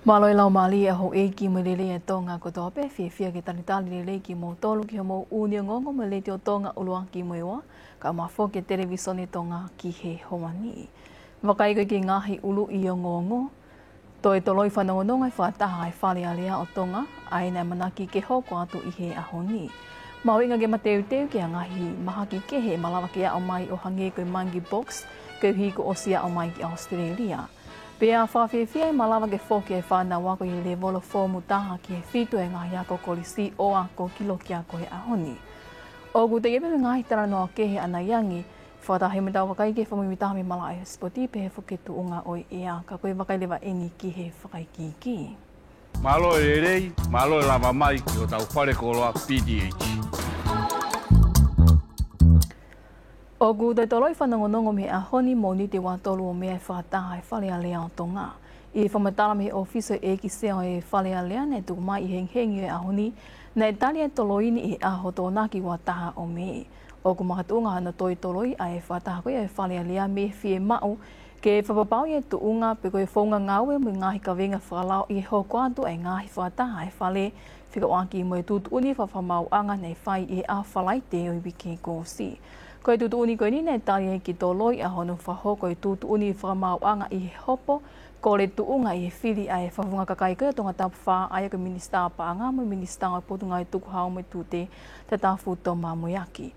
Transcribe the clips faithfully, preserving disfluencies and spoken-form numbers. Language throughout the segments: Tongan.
Mālō e laumālie ʻa houʻeiki mo e lelei ʻa Tonga kotoa pē, fiefia ke talitali lelei kimoutolu ki hoʻomou ʻū ongoongo mei he Letiō Tonga ʻUluaki mo e Ua, kae ʻumaʻā foki e Televisone Tonga ki he ʻaho ni. Vakai ko e kiʻi ngaahi ʻuluʻi ongoongo. Toe toloi fanongonongo e fakataha ʻa e Fale Alea ʻo Tonga, ʻa ia naʻe ʻamanaki ke hoko atu ʻi he ʻaho ni. Mahuʻinga ke mateuteu ki ha ngaahi mahaki kehe ʻe malava ke aʻu mai ʻo hangē ko e monkeypox, koeʻuhi kuo ʻosi aʻu mai ki ʻAositelēlia. Pea fakafiefia ʻe malava ke foki e fānau ako ʻi he lēvolo foomu taha ki he fitu ʻi he ngaahi ako kolisi ʻo ako ki loki ako he ʻaho ni. ʻOku teʻeki ai pē ngaahi talanoa kehe ʻanai ange, fakataha mo ʻetau vakai ki he fakamuimuitaha mei he malaʻe sipoti pehē foki ki he tuʻunga ʻo e ʻea, ka ko e vakai leva eni ki he fakaikiiki. Mālō e lelei, mālō e lava mai ki hotau fale koloa P D H. ʻOku toe toloi fanongonongo mei he ʻaho ni mo ʻUniti ua tolu ʻo meʻa e fakataha ʻa e Fale Alea ʻo Tonga. ʻI he fakamatala mei he ʻōfisi ʻo e ʻEiki Sea ʻo e Fale Alea naʻe tuku mai ʻi he hengihengi ʻo e ʻaho ni, naʻe tali e toloi ni ʻi he ʻaho Tokonaki ua taha ʻo Mē. ʻOku makatuʻunga hono toe toloi ʻa e fakataha ko ia ʻa e Fale Alea mei he fiemaʻu ke fakapapauʻi e tuʻunga pe ko e founga ngāue mo e ngaahi kavenga fakalao ʻi he hoko atu ʻa e ngaahi fakataha ʻa e Fale, fekauʻaki mo e tuʻutuʻuni fakamaauʻanga naʻe fai ʻi he ʻaho Falaite ʻo e uike kuo ʻosi. Ko e tuʻutuʻuni ko eni naʻe tali ai ke toloi ʻa hono fakahoko e tuʻutuʻuni fakamaauʻanga ʻi he hopo kole tuʻunga ʻi he fili ʻa e Fakafofonga Kakai ko ia ʻo Tongatapu Fā, ʻa ia ko e Minisitā Paʻanga mo e Minisitā ʻo e Potungāue Tukuhau mo e Tute, Tatafu Tomamoeaki.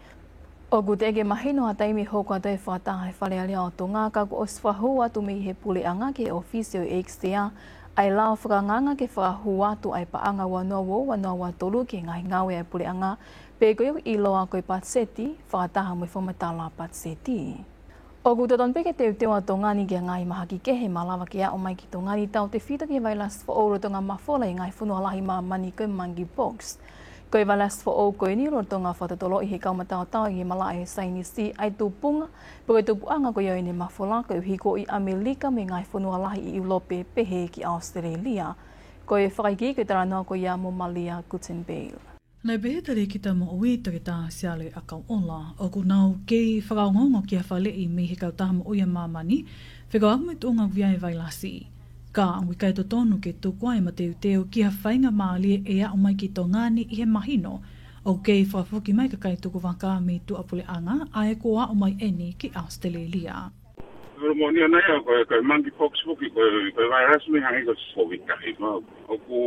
ʻOku teʻeki ke mahino ha taimi ʻe hoko atu ai e fakataha ʻa e Fale Alea ʻo Tonga, ka kuo ʻosi fakahū atu mei he puleʻanga ki he ʻōfisi ʻo e ʻEiki Sea ʻa e lao fakaangaanga ke fakahū atu ʻa e paʻanga ua noa ua ua noa ua tolu ki he ngaahi ngāue ʻa e puleʻanga, pe ko ia ʻoku ʻiloa ko e patiseti fakataha mo e fakamatala patiseti. ʻOku totonu pē ke teuteu ʻa Tonga ni ki ha ngaahi mahaki kehe ʻe malava ke aʻu mai ki Tonga ni, tautefito ki he vailasi foʻou lolotonga mafola ʻi he ngaahi fonua lahi ʻi māmani ko e monkeypox. Ko e vailasi foʻou ko eni lolotonga fakatotoloʻi ʻe he kau mataotao ʻi he malaʻe saienisi ʻa e tupunga pe ko e tupuʻanga ko ia ʻo ʻene mafola, koeʻuhi ko ʻi ʻAmelika mo e ngaahi fonua lahi ʻi ʻIulope pehē ki ʻAositelēlia. Ko e fakaikiiki ʻo e talanoa ko ia mo Malia Guttenbeil. Naʻe pehē ʻe he Talēkita Moʻui Toketā Siale ʻAkauʻola, ʻoku nau kei fakaongoongo ki ha faleʻi mei he Kautaha Moʻui ʻa Māmani fekauʻaki mo e tuʻunga ʻoku ʻi ai e vailasi. Ka ʻoku ʻikai totonu ke tuku ai e mateuteu ki ha faingamālie ʻe aʻu mai ki Tonga ni ʻi he mahino ʻoku kei fakafoki mai e kakai tukuvaka mei tuʻapuleʻanga, ʻa ē kuo aʻu mai eni ki ʻAositelēlia. Holo mo nia nai a ko e, ko e monkeypox foki, ko e, ko e vailasi mei hangē ko e COVID tahi ma. ʻOku,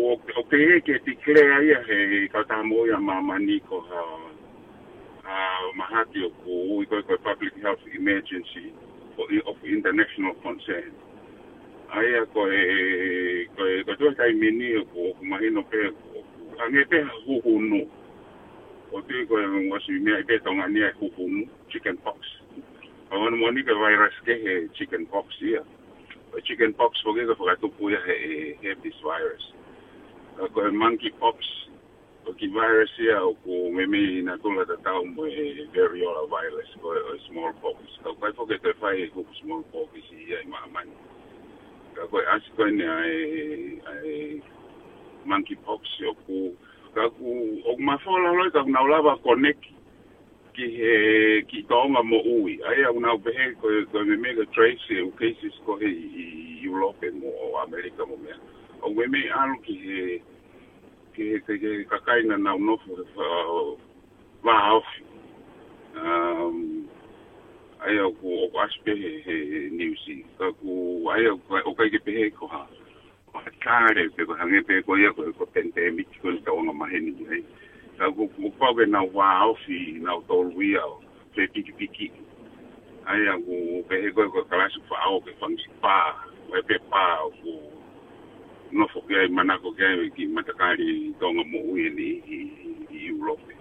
ʻoku, ʻoku teʻeki ke declare ia ʻe he Kautaha Moʻui ʻa Māmani ko ha, ha mahaki ʻoku ui ko e, ko e public health emergency for i-, of international concern. ʻA ia ko e, ko e, ko e tuʻu he taimi ni ʻoku, ʻoku mahino pē, ʻoku hangē pē ha huhunu. ʻOku tui ko e ʻosi meaʻi pē ʻe Tonga ni ʻa e huhunu, chicken pox. Ka ʻoku ʻi ai mo eni ko e vailasi kehe chicken pox ia. Ko e chicken pox foki ko e fakatupu ia ʻe he, he herpes virus. Ka ko e monkeypox, ko e kiʻi vailasi ia ʻoku meimei natula tatau mo e variola virus, ko e, ʻo e smallpox. Ka ʻoku ʻikai foki ke fai e huhu smallpox ia ʻi māmani. Ka ko e ʻasi ko eni ʻa e, ʻa e monkeypox ʻoku, ka ʻoku, ʻoku mafola loi ka ʻoku nau lava connect ki he, ki he toʻonga moʻui. ʻA ia ʻoku nau pehē ko e, ko e meimei ko e trace e ʻū cases ko ē ʻi, ʻi ʻIulope mo ʻAmelika mo meʻa. ʻOku meimei ʻalu ki he, ki he, ki he, ki he kakai naʻa nau nofo he fa-, vāofi. Um, ʻa ia ʻoku, ʻoku ʻasi pē he, he, he news. Ka ʻoku, ʻa ia ʻoku, ʻoku ʻikai ke pehē ko ha ʻo ha tale pe ko e hangē pē ko ia ko e, ko e pandemic ko eni ʻoku tau anga maheni ki ai. Ka ʻoku, ʻoku pau ke nau vāofi, nautolu ia ʻo fepikipiki. ʻA ia ʻoku pehē ko e, ko e kalasi faʻao ke fanga kiʻi pā, ko e pē pā ʻoku nofo ki ai, manako ki ai e kiʻi matakali toʻonga moʻui eni ʻi, ʻi, ʻi ʻIulope.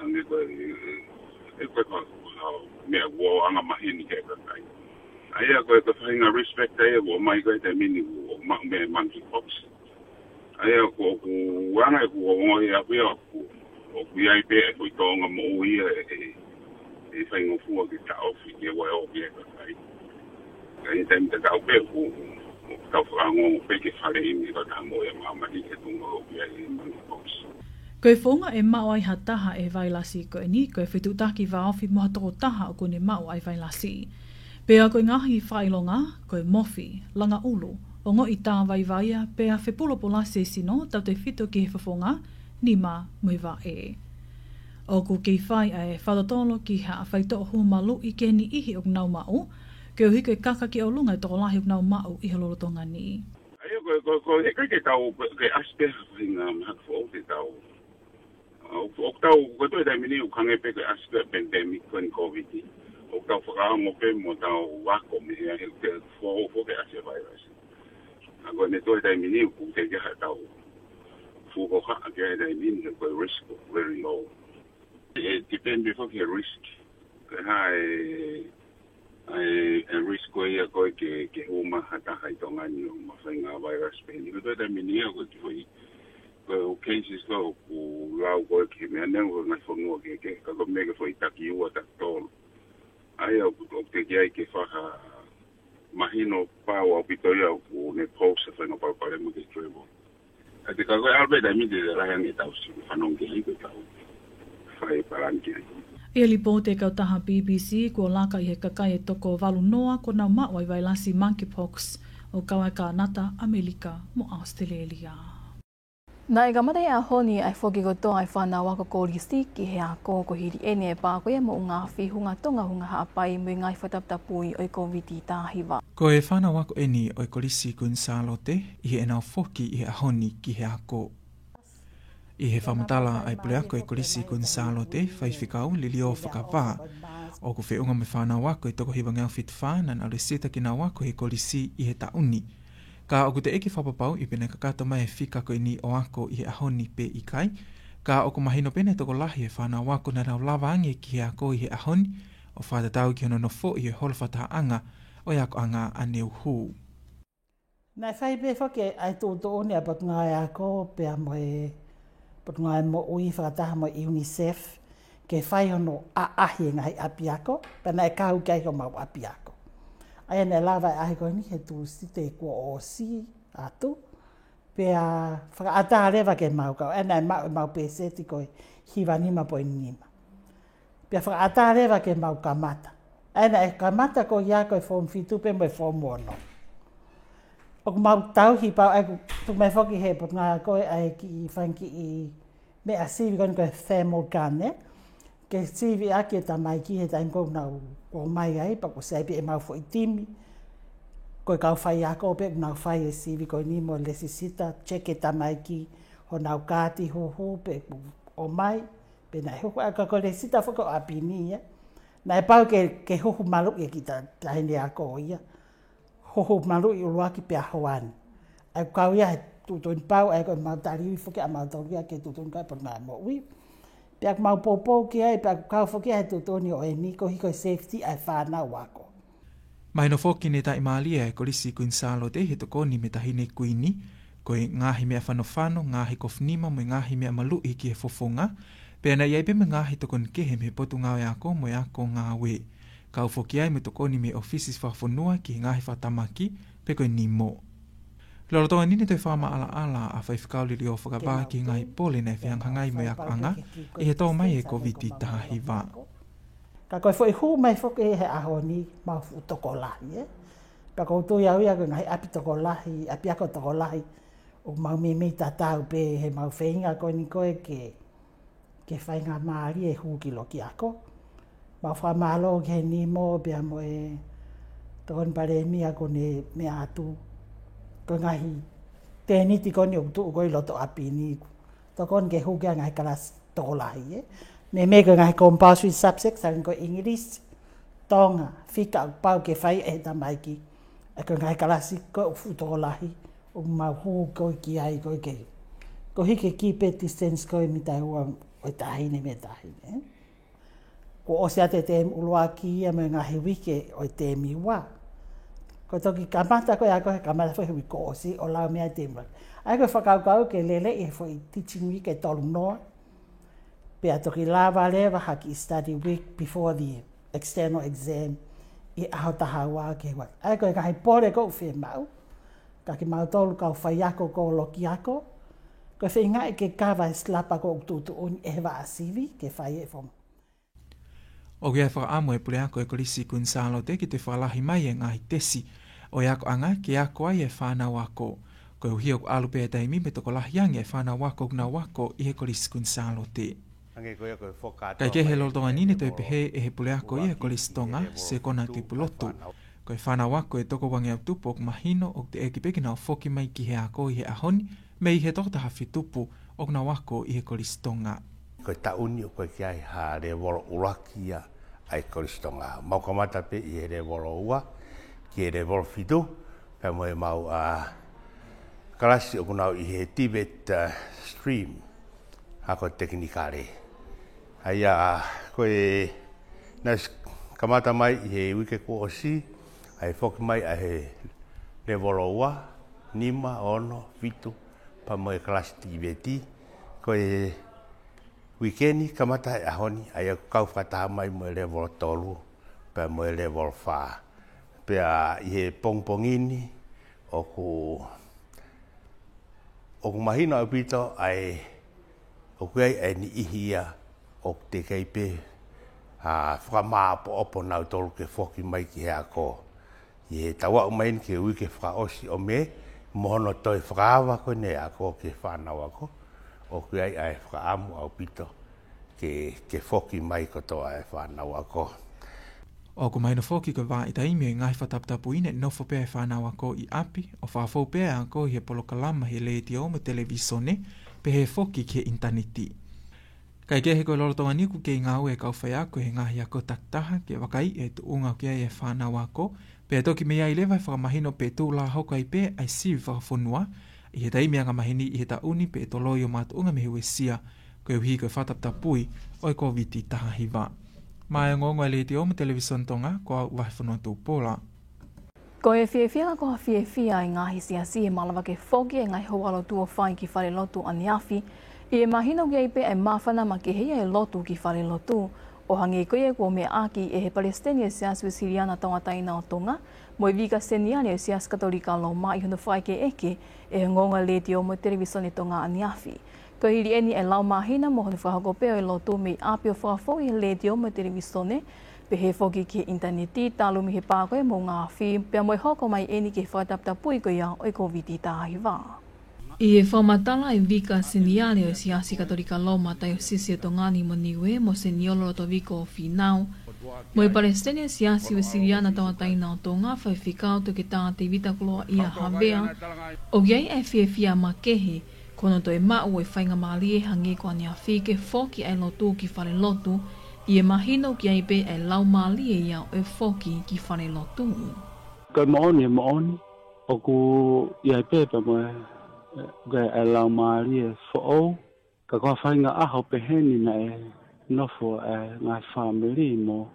Hangē ko e, e, e, ko e, ko e, ko e meʻa ʻoku anga maheni ki ai e kakai. ʻA ia ko e, ko e faʻahinga risk factor ia ʻoku ʻomai ko ē he taimi ni ʻoku maʻu mei he monkeypox. ʻA ia ʻoku, ʻoku anga ʻeku ongoʻi ʻaʻaku ia ʻoku, ʻoku ʻi ai pē ʻa e foʻi toʻonga moʻui ia ʻe, ʻe, ʻe faingofua ke taʻofi ke ʻave ʻo ki ai e kakai. Ka ʻi he taimi tatau pē ʻoku, ʻoku tau fakaongoongo pē ki he faleʻi mei he Kautaha Moʻui ʻa Māmani ki he tuʻunga ʻoku ʻi ai e monkeypox. Ko e founga ʻe maʻu ai ha taha ʻe he vailasi ko eni, ko e fetuʻutaki vāofi mo ha tokotaha ʻoku ne maʻu ʻa e vailasi. Pea ko e ngaahi fakaʻilonga, ko e mofi, langa ʻulu, Ongoʻi tāvaivaia pea fepulopula e sino, tautefito ki he fofonga, nima mo e vaʻe. ʻOku kei fai ʻa e fakatotolo ki ha faitoʻo hū maluʻi ki he niʻihi ʻoku nau maʻu, koeʻuhi ko e kaka ki ʻolunga e tokolahi ʻoku nau maʻu ʻi he lolotonga ni. ʻA ia ko, ko, ko, he ʻikai ke tau, ke ʻasi pē ha faʻahinga mahaki foʻou te tau. ʻOku, ʻoku tau, ko e toe taimi ni ʻoku hangē pē ko e ʻasi pē pandemic ko eni Covid. ʻOku tau fakaongo pē mo tau ako mei ai he ʻoku toe foʻou foki e ʻasi e virus. ʻA ko eni toe taimi ni ʻoku teʻeki ke tau fuʻu hohaʻa ki ai he taimi ni he ko e risk ʻoku very low. ʻE depend foki he risk. Ko e hā e, e, e risk ko ia ko e ke, ke hū mai ha taha ʻi Tonga ni ʻo maʻu ha faʻahinga virus pehē ni. Ko e toe taimi ni ia ko e kiʻi foʻi, ko e cases ko ē ʻoku lau ko ē ki he meʻa ni ʻoku ngaahi fonua kehekehe, ka ko e meʻa ki he foʻi taki ua, taki tolu. ʻA ia ʻoku, ʻoku teʻeki ai ke fakamahino pau ʻaupito ia ʻoku ne pose ha faʻahinga palopalema ki he travel. ʻA ia ka ko e ʻalu pē taimi ni te lahi ange ʻetau siʻi fanongo ki ai ko ʻetau fai e palani ki ai. ʻI he lipooti ʻa e kautaha B B C, kuo laka ʻi he kakai ʻe toko valu noa kuo nau maʻu ʻa e vailasi monkeypox, ʻo kau ai ʻa Kānata, ʻAmelika mo ʻAositelēlia. Naʻe kamata he ʻaho ni ʻa e foki kotoa ʻa e fānau ako kolisi ki he ako, ko e hili eni e pā ko ia e moʻunga afi, hunga Tonga, hunga Haʻapai mo e ngaahi fakataputapui ʻo e Kōviti taha hiva. Ko e fānau ako eni ʻo e Kolisi Kuini Sālote ʻi heʻenau foki ʻi he ʻaho ni ki he ako. ʻI he fakamatala ʻa e puleako ʻo e Kolisi Kuini Sālote, Faifekau Liliofakavā, ʻoku feʻunga mo e fānau ako ʻe toko hivangeau fitu fā naʻa nau lēsisita ke nau ako he kolisi ʻi he taʻu ni. Ka ʻoku teʻeki fakapapauʻi pe naʻe kakato mai e fika ko eni ʻo ako ʻi he ʻaho ni pe ʻikai, ka ʻoku mahino pē naʻe tokolahi e fānau ako naʻa nau lava ange ki he ako ʻi he ʻaho ni, ʻo fakatatau ki hono nofoʻi ʻo e holo fakatahaʻanga ʻo e akoʻanga ʻaneuhu. Naʻe fai pē foki ʻa e tuʻutuʻuni ʻa e Potungāue Ako pea mo e Potungāue Moʻui fakataha mo e UNICEF ke fai hono ʻaʻahi e ngaahi ʻapi ako, pea naʻe kau ki ai homau ʻapi ako. ʻA ia naʻe lava e ʻaʻahi ko eni he Tūsite kuo ʻosi atu, pea fakaʻatā leva ke mau kau, ʻa ia naʻe maʻu ʻemau pēseti ko e hiva nima poini nima. Pea fakaʻatā leva ke mau kamata. ʻA ia naʻe kamata ko ia ko e form fitu pē mo e form ono. ʻOku mau tauhi pau, ʻa ia ʻoku tuku mai foki he Potungāue Ako ʻa e kiʻi fanga kiʻi meʻa sivi ko eni ko e thermal gun, ē? Ke sivi ʻaki e tamaiki he taimi ko ē ʻoku nau ō mai ai, pea ʻoku sai pē ʻemau foʻi timi. Ko e kau faiako pē ʻoku nau fai e sivi ko eni mo lēsisita, check e tamaiki, honau kaati huhu pe ʻoku ō mai. Pea naʻe huhu ʻa e ka ko e lēsisita foki ʻo ʻapi ni ia. Naʻe pau ke, ke huhu maluʻi e kiʻi ta-, taʻahine ako ia. Huhu maluʻi ʻuluaki pea hoani. ʻA ia ʻoku kau ia he tuʻutuʻuni pau, ʻa ia ko ʻemau tali ui foki ʻa mautolu ia ki he tuʻutuʻuni ko ē Potungāue Moʻui. Pea ʻoku mau poupou ki ai, pea ʻoku kau foki ia he tuʻutuʻuni ʻo eni koeʻuhi ko e safety ʻa e fānau ako. Mahino foki naʻe taʻimālie e Kolisi Kuini Sālote he tokoni mei he Taʻahine Kuini, ko e ngaahi meʻa fanofano, ngaahi kofu nima mo e ngaahi meʻa maluʻi ki he fofonga, pea naʻe ʻi ai pē mo e ngaahi tokoni kehe mei he Potungāue Ako mo e Ako Ngāue. Kau foki ai mo e tokoni mei he ʻōfisi fakafonua ki he ngaahi fakatamaki, pe ko e nimo. Lolotonga ni naʻe toe fakamaʻalaʻala ʻa Faifekau Liliofakavā ki he ngaahi pole naʻe fehangahangai mo e akoʻanga ʻi he tō mai e Kōviti taha hiva. Ka ko e foʻi hū mai foki he ʻaho ni mau fuʻu tokolahi, ē. Pea ʻoku ou tui au ia ko e ngaahi ʻapi tokolahi, ʻapi ako tokolahi, ʻoku mau meimei tatau pē he mau feinga ko eni ko ē ke, ke faingamālie e hū ki loki ako. Mau fakamālō ki he nimo pea mo e Tokoni Palēmia kuo ne meʻa atu. Ko e ngaahi tēniti ko eni ʻoku tuʻu ko ē ʻi loto ʻapi ni. Tokoni ke hū ki ai e ngaahi kalasi tokolahi, ē. Meimei ko e ngaahi compulsory subjects, hangē ko e English, Tonga, fika ʻoku pau ke fai ʻe he tamaiki. ʻA ia ko e ngaahi kalasi ko ē ʻoku fuʻu tokolahi, ʻoku mau hū ko ē ki ai ko ē ke. Koeʻuhi ke keep e distance ko ē mita ua ʻo e taʻahine mei he taʻahine, ē. Kuo ʻosi atu e tēmi ʻuluaki ia mo e ngaahi uike ʻo e tēmi ua. Ko e toki kamata ko ē ʻa ko ē he kamata foʻi uike kuo ʻosi ʻo lau mei ai e tēmi ua. ʻA ia ko e fakakaukau ke lele ʻi he foʻi teaching week ʻe tolu noa. Pea toki lava leva ha kiʻi study week before the external exam ʻi he ʻaho taha ua ki he ua. ʻA ia ko e ngaahi pole ʻoku fiemaʻu. Ka kimautolu kau faiako ko ē loki ako. Ko e feingaʻi ke kava e silapa ko ē ʻoku tuʻutuʻuni ʻe he vaʻa sivi ke fai e form. ʻOku ʻi ai e fakaʻamu ʻa e puleako ʻo e Kolisi Kuini Sālote ke toe fakalahi mai e ngaahi tesi ʻo e akoʻanga ke ako ai e fānau ako. Koeʻuhi ʻoku ʻalu pē e taimi mo e tokolahi ange e fānau ako ʻoku nau ako ʻi he Kolisi Kuini Sālote. Hangē ko ia ko e foka Kae kehe he lolotonga ni ne toe pehē ʻe he puleako ia e Kolisi Tonga, Sekona Tuʻipulotu, ko e fānau ako ʻe toko uangeau tupu ʻoku mahino ʻoku teʻeki pē ke nau foki mai ki he ako ʻi he ʻaho ni, mei he toko taha fitu tupu ʻoku nau ako ʻi he Kolisi Tonga. Ko e taʻu ni ʻoku ʻikai ha lēvolo ʻuluaki ia ʻa e Kolisi Tonga. Mau kamata pē ʻi he lēvolo ua ki he lēvolo fitu, pea mo e mau, ā, kalasi ʻoku nau ʻi he TVET, ā, stream, ako tekinikale. ʻA ia, ā, ko e naʻe ʻosi kamata mai ʻi he uike kuo ʻosi ʻa e foki mai ʻa e lēvolo ua, nima, ono, fitu, pea mo e kalasi TVET. Ko e uike ni kamata he ʻaho ni, ʻa ia ʻoku kau fakataha mai mo e lēvolo tolu, pea mo e lēvolo fā. Pea ʻi he pongipongi ni, ʻoku, ʻoku mahino ʻaupito ʻa e, ʻoku ʻi ai ʻa e niʻihi ia ʻoku teʻeki ai pē, ā, fakamāʻopoʻopo nautolu ke foki mai ki he ako. ʻI he tau aʻu mai ni ki he uike fakaʻosi ʻo Mē, mo hono toe fakaava ko eni e ako ki he fānau ako, ʻoku ʻi ai ʻa e fakaʻamu ʻaupito ke, ke foki mai kotoa e fānau ako. ʻOku mahino foki ko e vahaʻa taimi ʻo e ngaahi fakataputapui ne nofo pē ʻa e fānau ako ʻi ʻapi, ʻo fakafou pē ʻa e ako ʻi he polokalama he letiō mo e televīsone, pehē foki ki he ʻinitaneti. Kae kehe ko e lolotonga ni ʻoku kei ngāue e kau faiako he ngaahi ako takitaha ke vakaiʻi e tuʻunga ʻoku ʻi ai e fānau ako, pea toki mei ai leva e fakamahino pe tuʻu lā hoko ai pē ʻa e sivi fakafonua ʻi he taimi angamaheni ʻi he taʻu ni pe toloi ʻo makatuʻunga mei he uesia, koeʻuhi ko e fakataputapui ʻo e Kōviti taha hiva. Maʻá e ongoongo ʻa e Letiō mo e Televīsone Tonga, ko au Vahefonua Tupola. Ko e fiefia ka ko ha fiefia e ngaahi siasi he malava ke foki e ngaahi houalotu ʻo fai ki falelotu ʻaneafi, ʻi he mahino ʻoku ʻi ai pē ʻa e māfana makehe ia e lotu ki falelotu. ʻO hangē ko ia kuo meʻa ʻaki ʻe he Palesiteni ʻo e Siasi Uēsiliana Tauʻatāina ʻo Tonga, mo e Vika Seniale ʻo e Siasi Katolika Loma ʻi hono fakaʻekeʻeke ʻe he ongoongo ʻa e Letiō mo e Televīsone Tonga ʻaneafi. Ko e hili eni e lau māhina mo hono fakahoko pē ʻo e lotu mei ʻapi ʻo fakafou ʻi he letiō mo e televīsone, pehē foki ki he ʻinitaneti, talu mei he pā ko ia ʻo e moʻunga afi, pea mo e hoko mai eni ki he fakataputapui ko ia ʻo e Kōviti taha hiva. ʻI he fakamatala ʻa e Vika Seniale ʻo e Siasi Katolika Loma Taiosisi ʻo Tonga ni mo Niue mo Seniolo Lotofiko Fīnau, mo e Palesiteni ʻo e Siasi Uēsiliana Tauʻatāina ʻo Tonga, Faifekau Toketā Tēvita Koloaʻia Havea, ʻoku ʻi ai e fiefia makehe, ko hono toe maʻu e faingamālie hangē ko ʻaneafi ke foki ʻa e lotu ki falelotu, ʻi he mahino ʻoku ʻi ai pē ʻa e laumālie ia ʻo e foki ki falelotu. Ko e moʻoni, e moʻoni, ʻoku ʻi ai pē pea mo e, ʻa e laumālie foʻou, ka ko ha faʻahinga ʻaho pehē ni naʻe nofo e ngaahi fāmili mo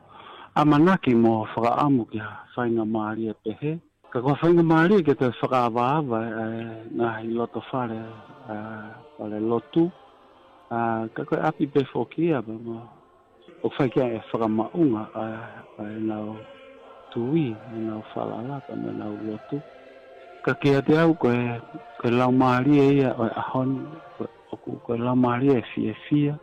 ʻamanaki mo fakaʻamu ki ha faingamālie pehē. Ka ko ha faingamālie ke toe fakaavaava e ngaahi loto fale, ā, fale lotu. Ā, ka ko e ʻapi pē foki ia pea mo ʻoku fai ki ai e fakamaʻunga ʻa, ʻa ʻenau tui, ʻenau falala, pea mo ʻenau lotu. Ka kiate au ko e, ko e laumālie ia ʻo e ʻaho ni, ko e, ʻoku, ko e laumālie e fiefia,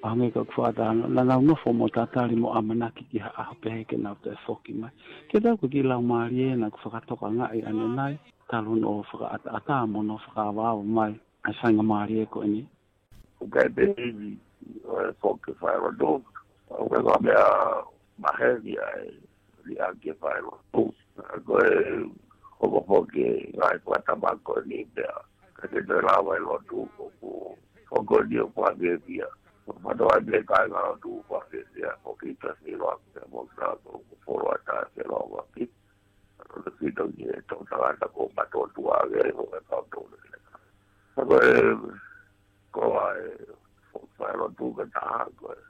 ʻo hangē ko ʻeku fakatalanoa, naʻa nau nofo mo tatali mo ʻamanaki ki ha ʻaho pehē ke nau toe foki mai. Kiate au ko e kiʻi laumālie naʻa ku fakatokangaʻi ʻanenai, talu hono fakaʻataʻatā mo hono fakaavaava mai ʻa e faingamālie ko eni. ʻOku ʻikai pē ivi ʻo e foki falelotu. ʻOku ʻikai ko ha meʻa maheni ʻa e liʻaki e falelotu. Ko e hoko foki e ngaahi fakatama ko eni pea ʻikai ke toe lava e lotu, ʻoku hoko ni ʻo fakafiefia. Fakatama pē kāinga lotu fakafiefia, foki ta siloa, foki ta ko foloa ta siloa ki. Ko e fito ki he tau tangata ko matoa tua ke, ko e tau tau le. Ko e Ko e fai lotu ke taha ko e.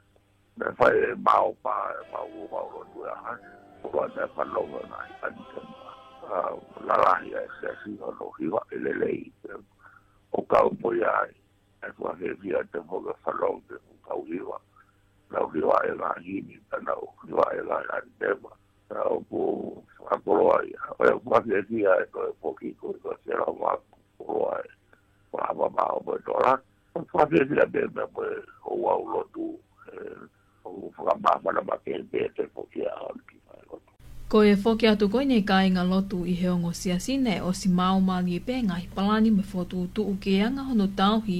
Me fai e mau pa, e mau, mau lotu e aha. Ko e te fanongo na i kani te ma. Ā, lalahi e siasi ʻo nau hiva e lelei. ʻO kau mo ia ai. E fua he fia te mo ke fanongo ke kau hiva. Nau hiva e ngaahi himi, ka nau hiva e ngaahi ani te ma. Ā, ʻoku fakakoloa ia. ʻO e fua he fia e ko e foki ko e ko e sera ma koloa e. Ko e hapa maʻu mo e tola. Ko e fakafiefia pē meʻa mo e ʻoku ou lotu, ē, ʻoku fakamāfana makehe pē te foki ʻa ʻaho ni ki fai lotu. Ko e foki atu ko eni e kāingalotu ʻi he ongo siasi naʻe ʻosi maau mālie pē ngaahi palani mo e fokotuʻutuʻu ke anga hono tauhi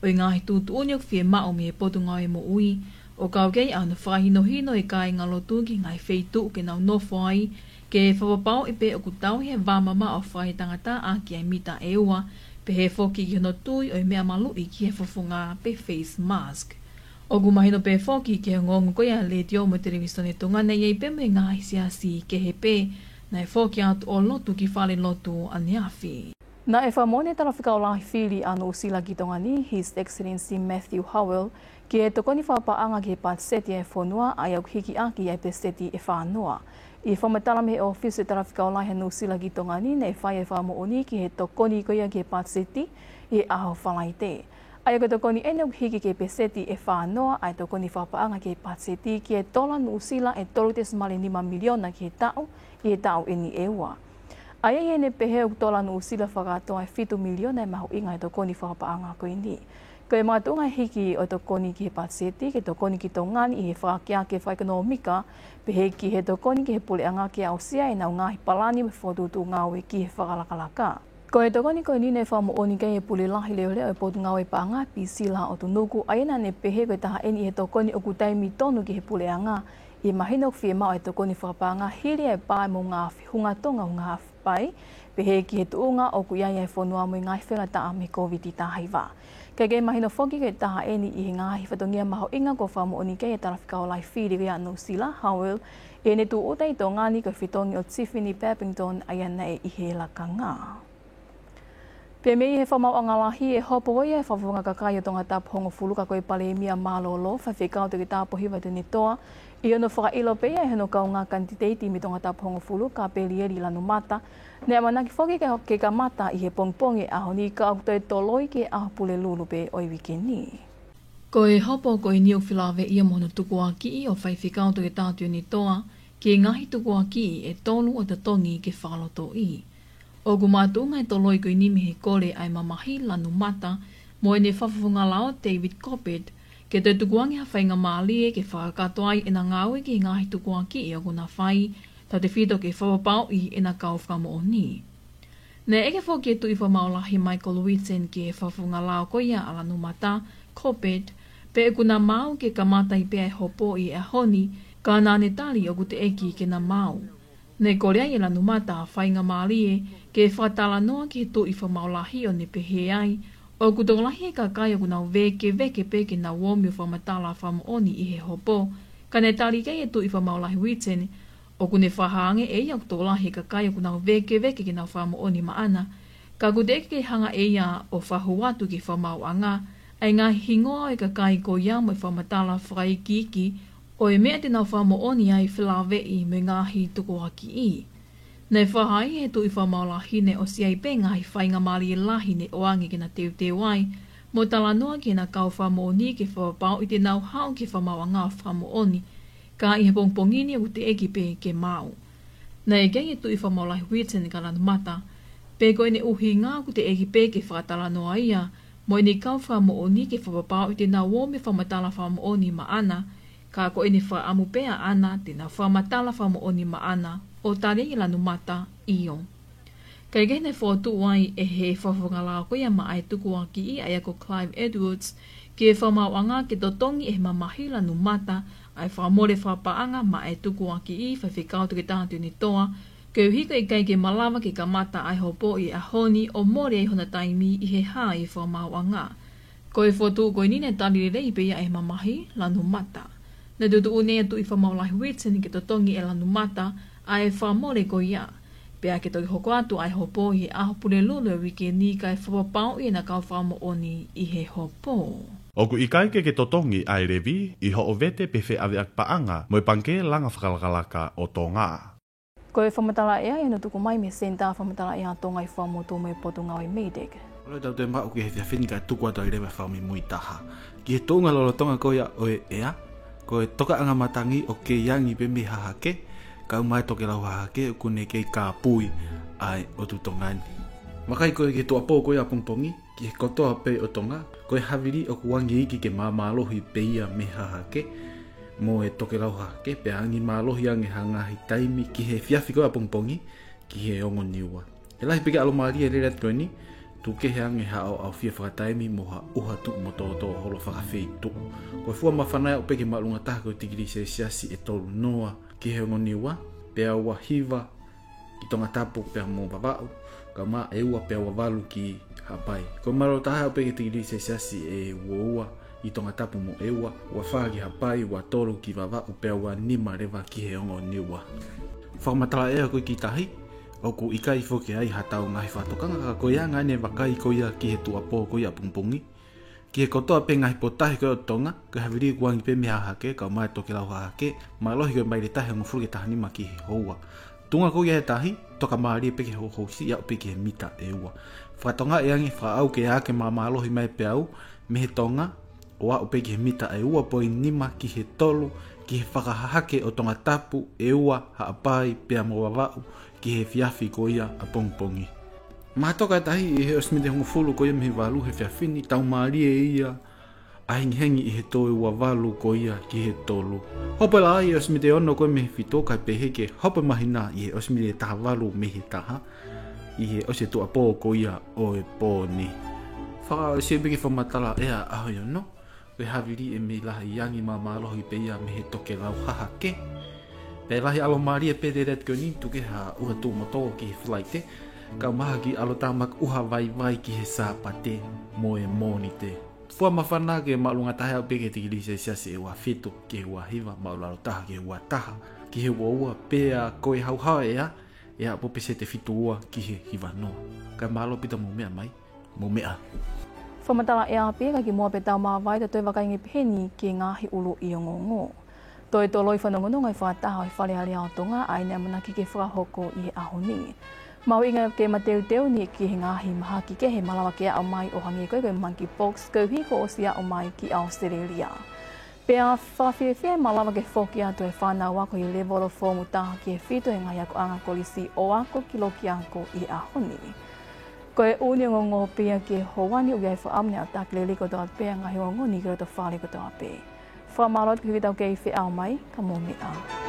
ʻo e ngaahi tuʻutuʻuni ʻoku fiemaʻu mei he Potungāue Moʻui, ʻo kau ki ai ʻa hono fakahinohino e kāingalotu ki he ngaahi feituʻu ke nau nofo ai, ke fakapapauʻi pē ʻoku tauhi e vā mamaʻo fakaetangata ʻaki ʻa e mita ʻe ua, pehē foki ki hono tui ʻo e meʻa maluʻi ki he fofonga pe face mask. ʻOku mahino pē foki ki he ongoongo ko ia ʻa e Letiō mo e Televisone Tonga naʻe ʻi ai pē mo e ngaahi siasi kehe pē naʻe foki atu ʻo lotu ki fale lotu ʻaneafi. Naʻe fakamoʻoni e Talafekau Lahi Fili ʻa Nuʻusila ki Tonga ni, His Excellency Matthew Howell, ki he tokoni fakapaʻanga ki he patiseti ʻa e fonua, ʻa ia ʻoku hiki ʻaki ʻa e peseti ʻe fā noa. ʻI he fakamatala mei he ʻōfisi ʻo e Talafekau Lahi ʻa Nuʻusila ki Tonga ni, naʻe fai e fakamoʻoni ki he tokoni ko ia ki he patiseti ʻi he ʻaho Falaite. ʻA ia ko e tokoni eni ʻoku hiki ki he peseti ʻe fā noa ʻa e tokoni fakapaʻanga ki he patiseti ki he tola Nuʻusila ʻe tolu tesimale nima miliona ki he taʻu ʻi he taʻu eni ʻe ua. ʻA ia ʻi heʻene pehē ʻoku tola Nuʻusila fakakātoa ʻe fitu miliona e mahuʻinga e tokoni fakapaʻanga ko eni. Ko e makatuʻunga hiki ʻo e tokoni ki he patiseti ke tokoni ki Tonga ni ʻi he fakaakeake fakaʻekonōmika, pehē ki he tokoni ki he puleʻanga ke aʻusia ʻenau ngaahi palani mo e fokotuʻutuʻu ngāue ki he fakalakalaka. Ko e tokoni ko eni naʻe fakamoʻoni ki ai e Pule Lahi Leʻoleʻo ʻo e Potungāue Paʻanga, Pisila ʻOtunuku, ʻa ia naʻa ne pehē ko e taha eni ʻi he tokoni ʻoku taimi tonu ki he puleʻanga, ʻi he mahino ʻoku fiemaʻu e tokoni fakapaʻanga hili e pā ʻe moʻunga afe, hunga Tonga hunga afe pai, pehē ki he tuʻunga ʻoku ʻi ai e fonua mo e ngaahi faingataʻa mei he Kōviti taha hiva. Kae kei mahino foki ko e taha eni ʻi he ngaahi fatongia mahuʻinga kuo fakamoʻoni ki ai e Talafekau Lahi Fili ʻa Nuʻusila, Howell, ʻi heʻene tūʻuta ʻi Tonga ni ko e fetongi ʻo Tiffany Babington, ʻa ia naʻe ʻi he lakanga. Pea mei he fakamaauʻanga lahi e hopo ko ia e Fakafofonga Kakai ʻo Tongatapu hongofulu ka ko e Palēmia mālōlō, Faifekau Toketā Pōhiva Tuʻiʻonetoa, ʻi hono fakaʻilo pē ia ʻe hono kaungā kanititeiti mei Tongatapu hongofulu, Kapelieli Lanumata, naʻe ʻamanaki foki ke, ke kamata ʻi he pongipongi ʻo e ʻaho ni ka ʻoku toe toloi ki he ʻaho Pulelulu pē ʻo e uike ni. Ko e hopo ko eni ʻoku felāveʻi ia mo hono tukuakiʻi ʻo Faifekau Toketā Tuʻiʻonetoa ki he ngaahi tukuakiʻi ʻe tolu ʻoku totongi ke fakalotoʻi. ʻOku makatuʻunga e toloi ko eni mei he kole ʻa e mamahi Lanumata mo ʻene fakafofonga lao David Corbett ke toe tukuange ha faingamālie ke fakakakato ai ʻena ngāue ki he ngaahi tukuakiʻi ʻoku na fai, tautefito ke fakapapauʻi ʻena kau fakamoʻoni. Naʻe ʻeke foki ʻe he Tuʻi Fakamaau Lahi Michael Whitten ki he fakafofonga lao ko ia ʻa Lanumata, Corbett, pe ʻoku na maau ke kamata ai pē ʻa e hopo ʻi he ʻaho ni, ka naʻa ne tali ʻoku teʻeki ke na maau. Naʻe kole ai ʻe Lanumata ha faingamālie ke fakatalanoa ki he Tuʻi Fakamaau Lahi ʻo ne pehē ai, ʻoku tokolahi e kakai ʻoku nau vēkeveke pē ke nau omi ʻo fakamatala fakamoʻoni ʻi he hopo, ka naʻe tali ki ai ʻe he Tuʻi Fakamaau Lahi Whitten, ʻoku ne fakahā ange ʻe ia ʻoku tokolahi e kakai ʻoku nau vēkeveke ke nau fakamoʻoni maʻana, ka ʻoku teʻeki ke hanga ʻe ia ʻo fakahū atu ki he fakamaauʻanga ʻa e ngaahi hingoa ʻo e kakai ko ia mo e fakamatala fakaikiiki ʻo e meʻa te nau fakamoʻoni ai felāveʻi mo e ngaahi tukuakiʻi. Naʻe fakahā ʻe he Tuʻi Fakamaau Lahi naʻe ʻosi ʻi ai pē ngaahi faingamālie lahi naʻe ʻoange ke na teuteu ai mo talanoa ki heʻena kau fakamoʻoni ke fakapapauʻi te nau haʻu ki he fakamaauʻanga ʻo fakamoʻoni, ka ʻi he pongipongi ni ʻoku teʻeki pē ke maau. Naʻe ʻeke ʻe he Tuʻi Fakamaau Lahi Whitten kia Lanumata pe ko ʻene ʻuhinga ʻoku teʻeki pē ke fakatalanoa ia mo ʻene kau fakamoʻoni ke fakapapauʻi te nau omi ʻo fakamatala fakamoʻoni maʻana, ka ko ʻene fakaʻamu pē ʻaʻana te nau fakamatala fakamoʻoni maʻana, ʻo tali ai ʻe Lanumata, ʻio. Kae kehe naʻe fokotuʻu ai ʻe he fakafofonga lao ko ia maʻa e tukuakiʻi, ʻa ia ko Clive Edwards, ki he fakamaauʻanga ke totongi ʻe he mamahi Lanumata ʻa e fakamole fakapaʻanga maʻa e tukuakiʻi, Faifekau Toketā Tuʻiʻonetoa, koeʻuhi ko e ʻikai ke malava ke kamata ʻa e hopo ʻi he ʻaho ni ʻo mole ai hona taimi ʻi he hā ʻi he fakamaauʻanga. Ko e fokotuʻu ko eni naʻe tali lelei pē ia ʻe he mamahi Lanumata. Naʻe tuʻutuʻuni ʻe he Tuʻi Fakamaau Lahi Whitten ke totongi ʻe Lanumata ʻa e fakamole ko ia, pea ke toki hoko atu ʻa e hopo ʻi he ʻaho Pulelulu ʻo e uike ni kae fakapapauʻi ʻena kau fakamoʻoni ʻi he hopo. ʻOku ʻikai ke ke totongi ʻa e levi ʻi hoʻo vete pe feʻaveʻaki paʻanga mo e Pangikē Langa Fakalakalaka ʻo Tonga. Ko e fakamatala ʻea ʻi hono tuku mai mei he Senitā Fakamatala ʻEa ʻa Tonga ʻi Fuaʻamotu mo e Potungāue MEIDECC. ʻOku tau toe maʻu ki he efiafi ni kae tuku atu ʻa e leva fakamuimuitaha ki he tuʻunga lolotonga ko ia ʻo e ʻea, ko e tokaʻanga matangi ʻoku kei angi pē mei hahake, kau mai e tokelau hahake ʻoku ne kei kāpui ʻa e ʻotu Tonga ni. Vakai ko e ki he tuʻuapō ko ia ʻapongipongi, ki he kotoa pē ʻo Tonga, ko e havili ʻoku angi iiki ke māmālohi pē ia mei hahake, mo e tokelau hahake, pea angi mālohi ange ha ngaahi taimi ki he efiafi ko ia ʻapongipongi, ki he ongo Niua. ʻE lahi pē ke ʻalomālie e lele atu ko eni, tuku kehe ange haʻo ʻaofia fakataimi mo ha ʻuha tuʻu mo tōtō holo fakafeituʻu. Ko e fua māfana ʻe aʻu pē ki he māʻolunga taha ko e tikilī selesiasi ʻe tolu noa ki he ongo Niua, pea ua hiva ki Tongatapu pea mo Vavaʻu, kae ʻumaʻā ʻe ua pea ua valu ki Haʻapai. Ko e mālōlō taha ʻe aʻu pē ki he tikilī selesiasi ʻe ua ua ʻi Tongatapu mo ʻEua, ua fā ki Haʻapai, ua tolu ki Vavaʻu, pea ua nima leva ki he ongo Niua. Fakamatala ʻea ko ia ki tahi, ʻoku ʻikai foki ai haʻatau ngaahi fakatokanga, ka ko e anga ʻene vakai ko ia ki he tuʻuapō ko ia ʻapongipongi, ki he kotoa pē ngaahi potutahi ko ia ʻo Tonga, ko e havili kuo angi pē mei he hahake, kae ʻumaʻā e tokelau hahake, mālohi ko e maile taha hongofulu ki he taha nima ki he houa. Tuʻunga ko ia he tahi, tokamālie pē ki he houhousi, ʻo aʻu pē ki he mita ʻe ua. Fakatokangaʻi ange, fakaʻau ke ake māmālohi mai e peau mei he tonga, ʻo aʻu pē ki he mita ʻe ua poini nima ki he tolu, ki he fakahahake ʻo Tongatapu, ʻEua, Haʻapai, pea mo Vavaʻu, ki he efiafi ko ia ʻapongipongi. Mahatoka e tahi ʻi he ʻosi miniti ʻe hongofulu ko ia mei he valu he efiafi ni, taumālie ia ʻa hengihengi ʻi he tō ʻe ua valu ko ia ki he tolu. Hopo e laʻā ʻi he ʻosi miniti ʻe ono ko ia mei he fitu kae pehē ke hopo e māhina ʻi he ʻosi miniti ʻe taha valu mei he taha ʻi he ʻosi e tuʻuapō ko ia ʻo e pō ni. Fakaʻosi pē ki he fakamatala ʻea ʻaho ʻe ono, ko e havili ʻe mei lahi angi māmālohi pē ia mei he tokelau hahake. Pea lahi ʻalomālie pē e lele atu ko eni, tuku kehe ha ʻuha tuʻu mo tō ki he Falaite, kae ʻumaʻā ha kiʻi ʻalotāmaki ʻuha vaivai ki he Sāpate mo e Mōnite. Fua māfana ki he māʻolunga taha ʻe aʻu pē ki he tikilī selesiasi ʻe ua fitu ki he ua hiva, māʻulalo taha ki he ua taha, ki he ua ua, pea ko e hauhau ʻea ʻe aʻu pē ki he pēseti ʻe fitu ua ki he hiva noa. Kae mālō ʻaupito hoʻomou meʻa mai, mou meʻa. Fakamatala ʻea pē ka kimuʻa pea tau māvae, tau toe vakai ange pē heni ki he ngaahi ʻuluʻi ongoongo. Toe toloi fanongonongo e fakataha ʻo e Fale Alea ʻo Tonga, ʻa ia naʻe ʻamanaki ke fakahoko ʻi he ʻaho ni. Mahuʻinga ke mateuteu ni ki he ngaahi mahaki kehe, malava ke aʻu mai ʻo hangē ko ia ko e monkeypox, koeʻuhi kuo ʻosi aʻu mai ki ʻAositelēlia. Pea fakafiefia, malava ke foki atu e fānau ako ʻi he lēvolo foomu taha ki he fitu he ngaahi akoʻanga kolisi ʻo ako ki loki ako ʻi he ʻaho ni. Ko e ʻū ongoongo pē ia ki he houa ni, ʻoku ʻi ai e fakaʻamu ke ʻatā ki he lelei kotoa pē ʻa e ngaahi ongoongo ni ki loto fale kotoa pē. Fakamālō atu ki he tau kei feʻao mai, ka mou meʻa.